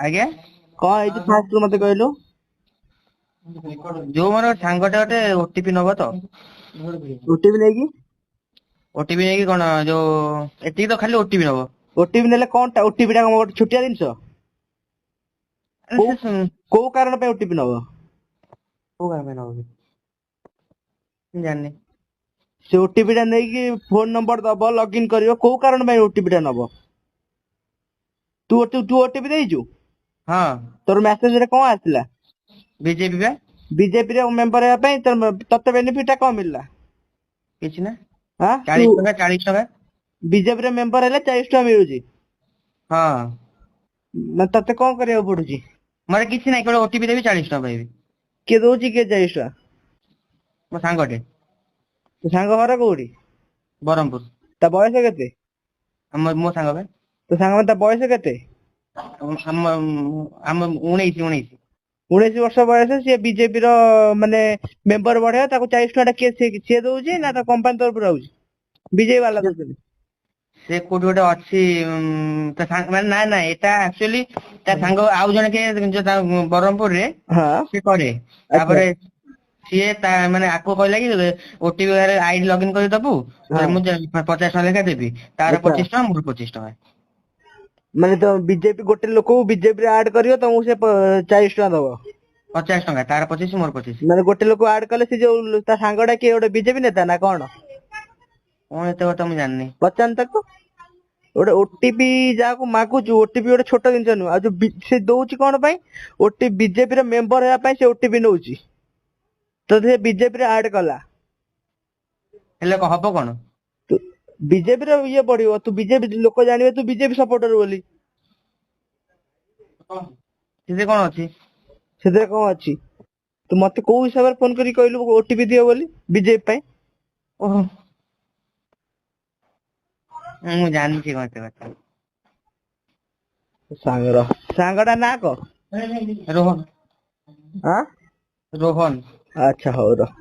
ଆଜ୍ଞା। କଣ ହେଇଛି ଫାଷ୍ଟ ରୁ ମତେ କହିଲୁ? ଯୋଉ ମୋର ସାଙ୍ଗଟା ଗୋଟେ ଓଟିପି ନବ ତ। ଓଟିପି ନେଇକି? ଓଟିପି ନେଇକି କଣ ଯୋଉ ଏତିକି ତ ଖାଲି ଓଟିପି ନବ। ଓଟିପି ନେଲେ କଣ ଟା, ଓଟିପି ଟା କଣ ଗୋଟେ ଛୋଟିଆ ଜିନିଷ? ଆରେ କୋଉ ସେ କୋଉ କାରଣ ପାଇଁ ଓଟିପି ନବ? କୋଉ କାରଣ ପାଇଁ ନବ କି? ମୁଁ ଜାଣିନି। ସେ ଓଟିପି ଟା ନେଇକି ଫୋନ ନମ୍ବର ଦବ, ଲଗଇନ କରିବ, କୋଉ କାରଣ ପାଇଁ ଓଟିପି ଟା ନବ? ତୁ ତୁ ଓଟିପି ଦେଇଛୁ? ହଁ। ତୋର ମେସେଜ ରେ କଣ ଆସିଲା? ବିଜେପି ବା। ବିଜେପି ର ମେମ୍ବର ହେବା ପାଇଁ ତତେ ବେନିଫିଟ ଟା କଣ ମିଳିଲା? କିଛି ନା। ଆଁ ତୁ 40 ଟଙ୍କା, 40 ଟଙ୍କା। ବିଜେପି ର ମେମ୍ବର ହେଲେ 40 ଟଙ୍କା ମିଳୁଛି? ହଁ। ମାନେ ତତେ କଣ କରିବାକୁ ପଡୁଛି? ମୋର କିଛି ନାହିଁ, କେବଳ ଓଟିପି ଦେବି, 40 ଟଙ୍କା ପାଇବି। କିଏ ଦଉଛି, କିଏ 40 ଟଙ୍କା? ମୋ ସାଙ୍ଗଟେ। ତୋ ସାଙ୍ଗ ଘର କୋଉଠି? ବ୍ରହ୍ମପୁର। ତା ବୟସ କେତେ? ଆମ ମୋ ସାଙ୍ଗ ବା। ତୋ ସାଙ୍ଗ ମାନେ ତା ବୟସ କେତେ? ଆମ ଆମ 19 19। 19 ବର୍ଷ ବୟସ, ସିଏ ବିଜେପି ର ମାନେ ମେମ୍ବର ବଢେଇବା, ତାକୁ 40 ଟଙ୍କା ଟା କିଏ ସିଏ ଦଉଛି ନା ତା କମ୍ପାନୀ ତରଫରୁ ଆଉଛି? ବିଜେପି ବାଲା ଦଉଛନ୍ତି? ସେ କୋଉଠି ଗୋଟେ ଅଛି, ତା ସାଙ୍ଗ ମାନେ, ନା ନା, ଏଟା ଆକ୍ଚୁଆଲି ତା ସାଙ୍ଗ ଆଉ ଜଣେ କିଏ ଯୋଉ ତା ବ୍ରହ୍ମପୁରରେ ସେ କରେ। ତାପରେ ସିଏ ତା ମାନେ ଆକୁ କହିଲା କି ଓଟିପି ଆଇଡି ଲଗଇନ କରି ଦବୁ, ମୁଁ 50 ଟଙ୍କା ଲେଖା ଦେବି। ତାର 25 ଟଙ୍କା, ମୋର 25 ଟଙ୍କା। ମାନେ ତ ବିଜେପି ଗୋଟେ ଲୋକକୁ ବିଜେପି ରେ ଆଡ କରିବ, ତମକୁ ସେ 40 ଟଙ୍କା ଦବ? 50 ଟଙ୍କା, ତାର 25, ମୋର 25। ମାନେ ଗୋଟେ ଲୋକ ଆଡ କଲେ, ସେ ଯୋଉ ତା ସାଙ୍ଗ ଟା କିଏ ଗୋଟେ ବିଜେପି ନେତା ନା କଣ? କଣ ଏତେ କଥା ମୁଁ ଜାଣିନି। ପଚାରୁନୁ ତାକୁ। ଗୋଟେ ଓଟିପି ଯାହାକୁ ମାଗୁଛୁ, ଓଟିପି ଗୋଟେ ଛୋଟ ଜିନିଷ ନୁହଁ। ଆଉ ଯୋଉ ସେ ଦଉଛି କଣ ପାଇଁ ଓଟିପି? ବିଜେପି ର ମେମ୍ବର ହେବା ପାଇଁ ସେ ଓଟିପି ନଉଛି, ତ ସେ ବିଜେପି ରେ ଆଡ କଲା। ହେଲେ ହବ କଣ? ତୁ ବିଜେପି ର ଇଏ ବଢିବ, ତୁ ବିଜେପି ଲୋକ ଜାଣିବେ ତୁ ବିଜେପି ସପୋର୍ଟର ବୋଲି। ସେଥିରେ କଣ ଅଛି? ସେଥିରେ କଣ ଅଛି? ତୁ ମତେ କୋଉ ହିସାବରେ ଫୋନ କରି କହିଲୁ ଓଟିପି ଦିଅ ବୋଲି ବିଜେପି ପାଇଁ? ଓହୋ, ମୁଁ ଜାଣିଛି କଣ ଏତେ କଥା। ସାଙ୍ଗର ସାଙ୍ଗଟା ନା କହ। ରୋହନ। ଆଁ? ରୋହନ। ଆଚ୍ଛା, ହଉ ରହ।